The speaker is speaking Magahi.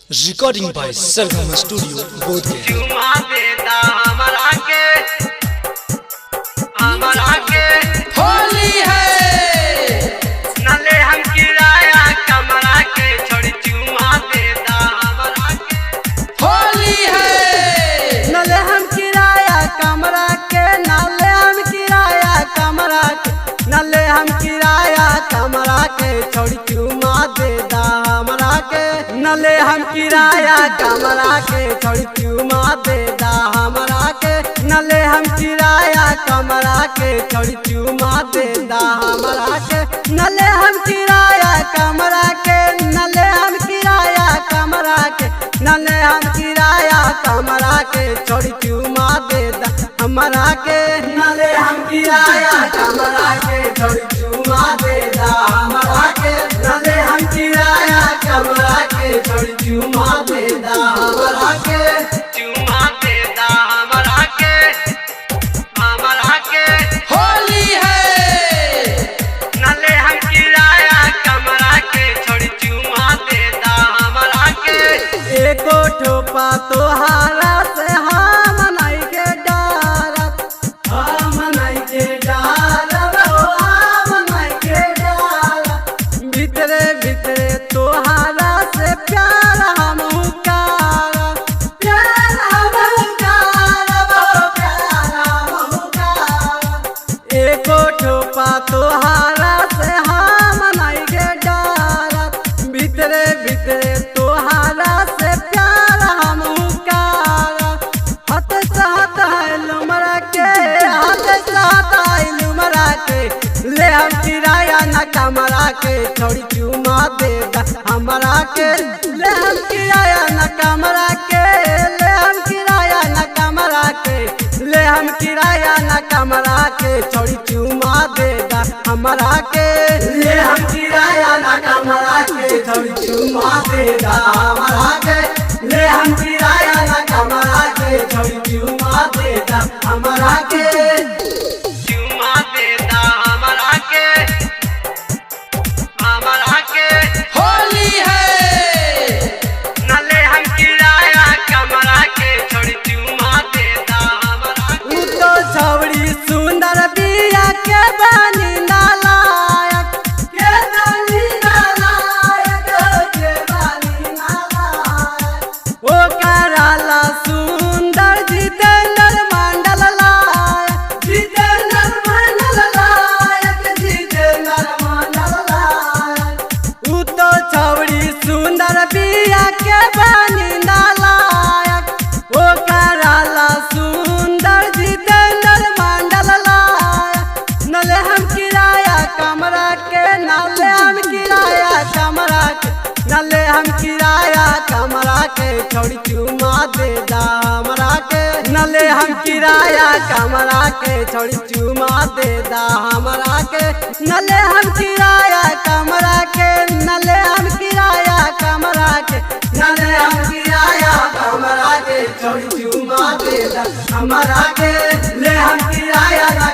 Recording by Sargam studio Bodhgaya. चुमा देता हमरा के, हमरा के। होली है। नले हम किराया कमरा के छोड़ चुमा देता हमरा के। होली है। नले हम किराया कमरा के, नले हम किराया कमरा के, नले हम किराया कमरा के छोड़ चुमा देता हमरा के। नले हम किराया कमरा के छोड़ चुमा देता हमरा के। नले हम किराया कमरा के छोड़ चुमा देता हमरा के। नले हम किराया कमरा के, नले हम किराया कमरा के, नले हम किराया कमरा के छोड़ चुमा देता हमरा के। नले हम किराया कमरा के छोड़ चुमा देता हमरा के। नले हम किराया कमरा के छोड़ चुमा देता हमरा के। चुमा देता हमरा के, हमरा के। होली है। नले हम किराया कमरा के छोड़ चुमा देता हमरा के। एको ठोपा तोहारा से हम नहीं के डरत, हम नहीं के डरत, हो हम नहीं के डरत। भीतरे भीतरे तोहारा से प्यार हम करब, प्यार हम करब, हो प्यार हम करब। एको ठोपा तोहारा से हम नहीं के डरत, भीतरे भीतरे तोहारा से प्यार हम करब। हाथ से हाथ है लुमरा के, हाथ से हाथ है लुमरा के, ले हम किराया न कमरा के छोड़ चुमा देता हमरा के। ले हम किराया न कमरा के, ले हम किराया न कमरा के, ले हम किराया न कमरा के छोड़ चुमा देता हमरा के। ले हम किराया न कमरा के छोड़ चुमा देता हमरा के। ले हम किराया न कमरा के छोड़ चुमा देता हमरा के। चुमा देता हमरा के, हमरा के। होली है। नले हम किराया कमरा के छोड़ चुमा देता हमरा। उ तो छौड़ी सुंदर बिया के बानी नालायक, के बानी नालायक, के बानी नालायक। ओ कराला सुंदर जितेंद्र मंडल लायक, जितेंद्र मंडल लायक, जितेंद्र मंडल लायक। उ तो छौड़ी सुंदर बिया के बानी नालायक, ओ कराला सुंदर जितेंद्र मंडल लायक। नले हम किराया कमरा के, नले हम किराया कमरा के, नले हम किराया कमरा के छोड़ चुमा देता हमरा के। नले हम किराया कमरा के छोड़ चुमा देता हमरा के। नले हम किराया कमरा के, नले हम किराया कमरा के, नले हम किराया कमरा के छोड़ चुमा देता हमरा के। ले हम किराया न